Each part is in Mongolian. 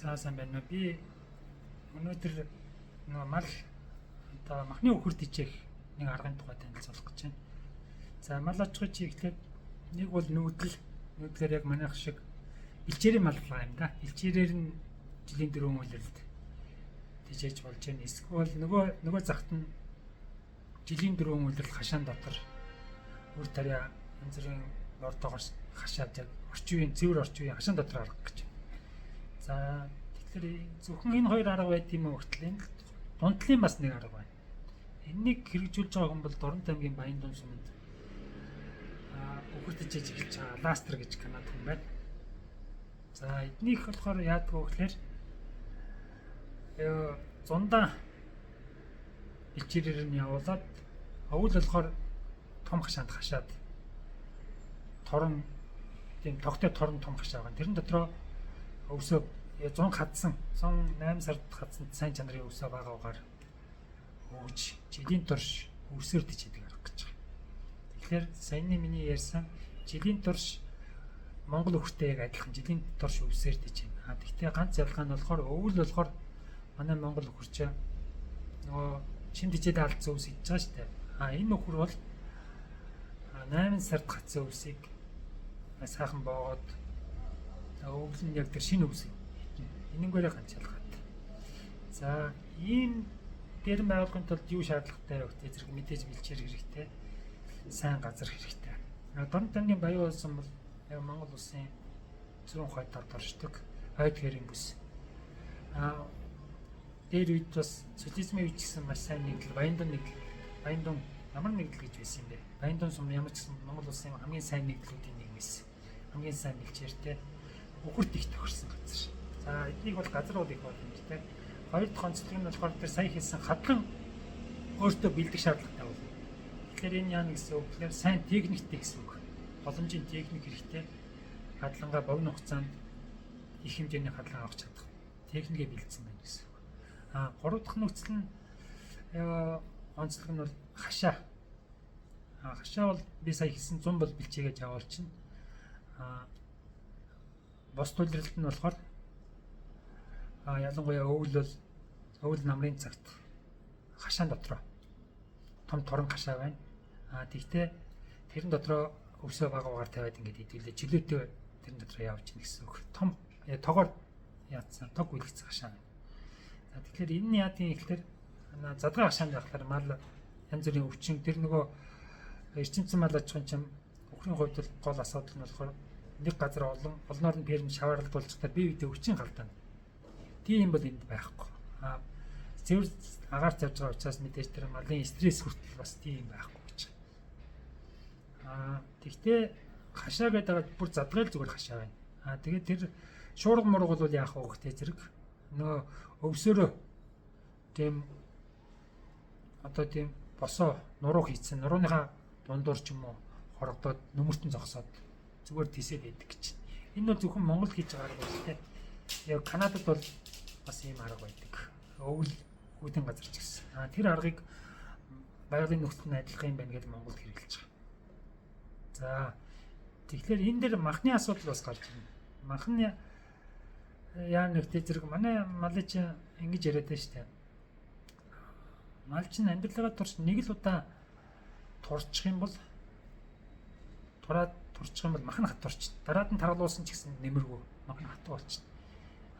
За, сайн байна уу? Би өнөөдөр нөгөө мал одоо махны үхэр тижээх нэг аргын тухай танилцуулах гэж байна. За, мал аж ахуйн чиглэлээр нэг бол нүүдэл, нүүдлээр яг манайх шиг бэлчээрийн мал байгаа юм да. Бэлчээрээр нь жилийн 4 улиралд тижээж болж байна. Эсвэл нөгөө захт нь жилийн 4 улирал хашаан дотор үр тариа янз бүрийн бордоогоор хашаад яг орчин үеийн цэвэр орчин үеийн хашаан дотор арга гэж байна. За, тэгэхээр зөвхөн энэ хоёр арга байд юм уу гэтэл энэ дунтлын бас нэг арга байна. Энэнийг хэрэгжүүлж байгаа хүн бол Дорнот аймгийн Баяндун суманд үхэр тижээж эхэлж байгаа Аластер гэж Канад хүн байна. За, эднийх болохоор яадаг вэ гэхээр зундаа бэлчээрээр нь явуулаад овол болохоор том хашаанд хашаад торон тийм тогтой торон том хашаа байгаа. Тэрэн дотроо өвсөө 100 хадсан 108 сард хадсан сайн чанарын өвсөө бага угаар өгж жилийн турш өвсөөр тижээдэг арга гэж байгаа. Тэгэхээр саяны миний ярьсан жилийн турш Монгол өвхтэй яг адилхан жилийн турш өвсөөр тижээнэ. А тэгтээ ганц ялгаа нь болохоор өвөл болохоор манай Монгол өхөр чинь нөгөө шин тижээлээ алдсан өвс идэж байгаа шүү дээ. А энэ өхөр бол 8 сард хатсан өвсийг сайхан боогод өвөл нь яг тэр шинэ өвс идэнэ. Энэнгээрээ ганц ялгаатай. За, ийм дэрэн байгуулахын тулд юу шаардлагатай вэ гэхээр зэрэг мэдээж бэлчээр хэрэгтэй. Сайн газар хэрэгтэй. Дорнот аймгийн Баян улсын бол яг Монгол улсын зүүн хойд талд оршдог ойд гэрийн бүс. А дээр үед бас социализмын үед ч гэсэн маш сайн нэгдэл Баяндун нэгдэл, Баяндун ямар нэгдэл гэж байсан юм бэ? Баяндун сум ямар ч гэсэн Монгол улсын хамгийн сайн нэгдлүүдийн нэг байсан. Хамгийн сайн бэлчээртэй үхэрт их тохирсон газар. За, эднийг бол газар бол их боломжтой. Хоёр дахь онцлог нь болохоор тэр сая хэлсэн хадлан өөртөө бэлдэх шаардлагатай болно. Тэгэхээр энэ яана гэсэн үг гэхээр сайн техниктэй гэсэн үг. Боломжийн техник хэрэгтэй. Хадлангаа богино хугацаанд их хэмжээний хадлан авах чадах техникээ бэлдсэн байна гэсэн үг. А гурав дахь нөхцөл нь онцлог нь бол хашаа. А хашаа бол би сая хэлсэн 100 бол бэлчээгээ явуулчихна. А бус төлрөлт нь болохоор ялангуяа өвөл бол өвөл намрын цагт хашаан дотроо том торон хашаа байна. А тэгтээ тэрэн дотроо өвсөө бага угаар тавиад ингээд идүүлээ чөлөөтэй тэрэн дотроо явж гин гэсэн үг. Том тогоор яатсан тог үлгэцсэн хашаа байна. За, тэгэхээр энэ нь яадын ихлээр задгай хашаанд байхлаар мал янз бүрийн өвчин тэр нөгөө эрчимцэн мал аж ахуйн чинь өхрийн хувьд бол гол асуудал нь болохоор нэг газар олон олноор нь ферм шаваарлалдуулчихтаа бие биедээ өвчин галдаана. Тийм бол энд байхгүй. А цэвэр агаар тавьж байгаа учраас мэдээж тэр малын стресс хүртэл бас тийм байхгүй гэж. А тэгтээ хашаа гэдэг бүр задгай л зүгээр хашаа байна. А тэгээд тэр шуурга мурга бол яах вэ гэхтэй зэрэг нөгөө өвсөрөө тийм одоо тийм босоо нуруу хийцэн нурууныхаа дундуур ч юм уу хорогдоод нүмертэн зогсоод зүгээр тисээд байдаг гэж. Энэ бол зөвхөн Монгол хийж байгаа арга бол тээ. Яг Канадад бол бас ийм арга байдаг. Өвөл хүйтэн газар ч гэсэн. А тэр аргыг байгалийн нөхцөл нь адилхан юм байна гэдээ Монголд хэрэглэж байгаа. За, тэгэхээр энэ дээр махны асуудал бас гарч ирнэ. Махны яа нэгтэй зэрэг манай малын чинь ингэж яриад байна шүү дээ. Мал чинь амьдралаа турш нэг л удаа турчих юм бол тураад турчих юм бол мах нь хат турч. Дараад нь таргалуулсан ч гэсэн нэмэргүй мах нь хатуу болчихно.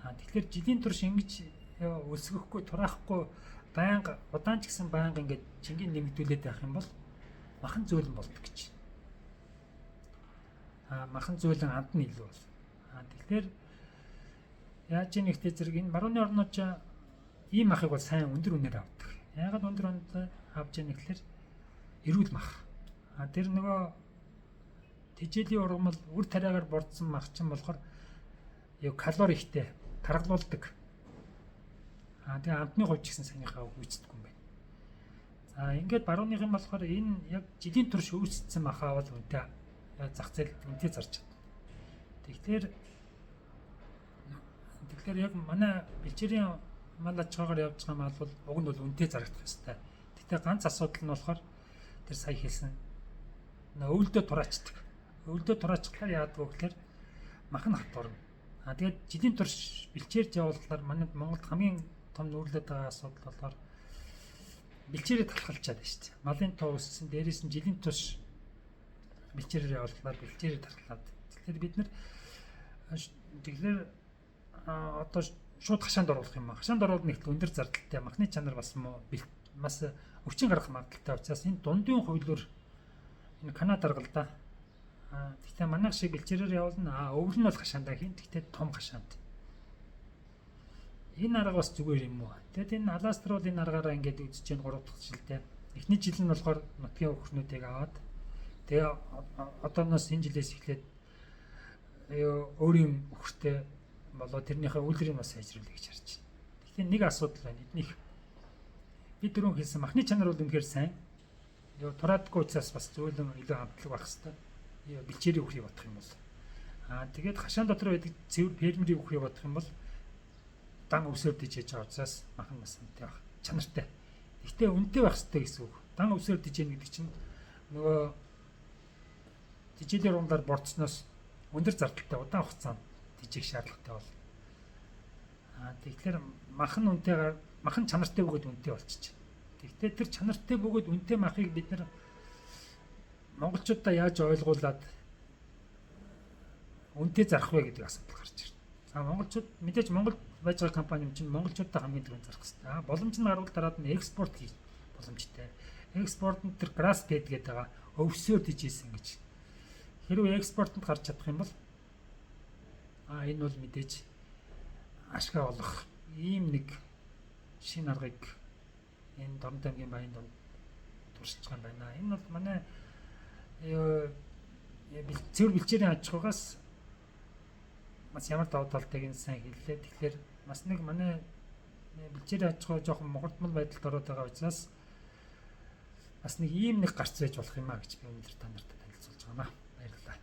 А тэгэхээр жилийн турш ингэж өлсгөхгүй тураахгүй байнга удаан ч гэсэн байнга ингэж чингийн нэмэгдүүлээд байх юм бол махан зөөлөн болдог гэж. А махан зөөлөн анд нь илүү бол. А тэгэхээр яаж ийм ихтэй зэрэг энэ барууны орнууд ч ийм махыг бол сайн өндөр үнээр авдаг. Яагаад өндөр үнэтэй авч яах гэхээр эрүүл мах. А тэр нөгөө тэжээлийн ургамал үр тариагаар бордсон мах чинь болохоор яг калори ихтэй таргалуулдаг. А тэгээ амтны хувьд ч гэсэн саяныхаа гүйцэтгэв юм байна. За, ингээд барууных юм болохоор энэ яг жилийн турш үүссэн махаа бол үнэтэй зах зээлд үнэтэй зарч чадна. Тэгэхээр яг манай бэлчээрийн мал аж ахуйгаар явж байгаа мал бол уг нь бол үнэтэй зарагдах ёстой. Гэтэ ганц асуудал нь болохоор тэр сая хэлсэн өвөлдөө тураачдаг. Өвөлдөө тураачглаар яадаг вэ гэхээр мах нь хат орно. А тэгээд жилийн турш бэлчээрж явуулахлаар манай Монголд хамгийн том нүүрлээд байгаа асуудал болохоор бэлчээрээ талхалчаад байна шүү дээ. Малын тоо өссөн, дээрээс нь жилийн турш бэлчээрээ явуулахлаар бэлчээрээ тархлаад. Тэгэхээр бид нар тэгэхээр одоо шууд хашаанд оруулах юм аа. Хашаанд оруулах нэгт өндөр зардалтай, махны чанар бас муу, бас өвчин гарах магадлалтай учраас энэ дундын хувилбар энэ Канада арга л да. Гэхдээ манайх шиг бэлчээрээр явуулна. Өвөл нь бол хашаандаа хийн. Гэхдээ том хашаанд. Энэ арга бас зүгээр юм уу? Тэгэд энэ Аластер бол энэ аргаараа ингээд үзэж гэн 3 дахь жилдээ. Эхний жил нь болохоор нутгийн өхрнүүдийг аваад тэгээ одооноос энэ жилээс эхлээд өөрийн өхөртэй болоо тэрнийхээ үйлрийг бас сайжруулах гэж харж байна. Тэгэхээр нэг асуудал байна. Эднийх би дөрөв хэлсэн махны чанар бол үнэхээр сайн. Юу тураадгүй учраас бас зөөлөн илүү хамтлаг байх хэвээр. Бэлчээрийн үхрийг бодох юм бол. Тэгээд хашаан дотор байдаг цэвэр фермерийн үхрийг бодох юм бол дан өвсөөр дижээж байгаа учраас махан бас үнэтэй байх. Чанартай. Гэхдээ үнэтэй байх хэрэгтэй гэсэн үг. Дан өвсөөр дижээн гэдэг чинь нөгөө дижээлийн ургамлаар борцсноос өндөр зардалтай удаан хугацаанд дижээх шаардлагатай бол. Тэгэхээр махан үнэтэйгээр махан чанартай бөгөөд үнэтэй болчих. Гэхдээ тэр чанартай бөгөөд үнэтэй махыг бид нар монголчуудаа яаж ойлгуулад үнэтэй зарах вэ гэдэг асуудал гарч ирнэ. За монголчууд мэдээж Монгол байж байгаа компани юм чинь монголчуудаа хамгийн түрүүнд зарах хэрэгтэй. Боломж нь гарвал дараад нь экспорт хийх боломжтой. Экспорт нь тэр grass fed гэдэг байгаа өвсөөр дижээсэн гэж. Хэрвээ экспортод гарч чадах юм бол энэ бол мэдээж ашгаа олох ийм нэг шинэ аргыг энэ Дорнод аймгийн баян донд туршиж байгаа юм байна. Энэ бол манай цэвэр бэлчээрийн аж ахуйгаас бас ямар давуу талтайг нь сайн хэллээ. Тэгэхээр бас нэг манай бэлчээрийн аж ахуй жоохон мухардмал байдалд ороод байгаа учраас бас нэг ийм нэг гарц байж болох юм а гэж би өнөөдөр та нартай танилцуулж байгаа юм аа. Баярлалаа.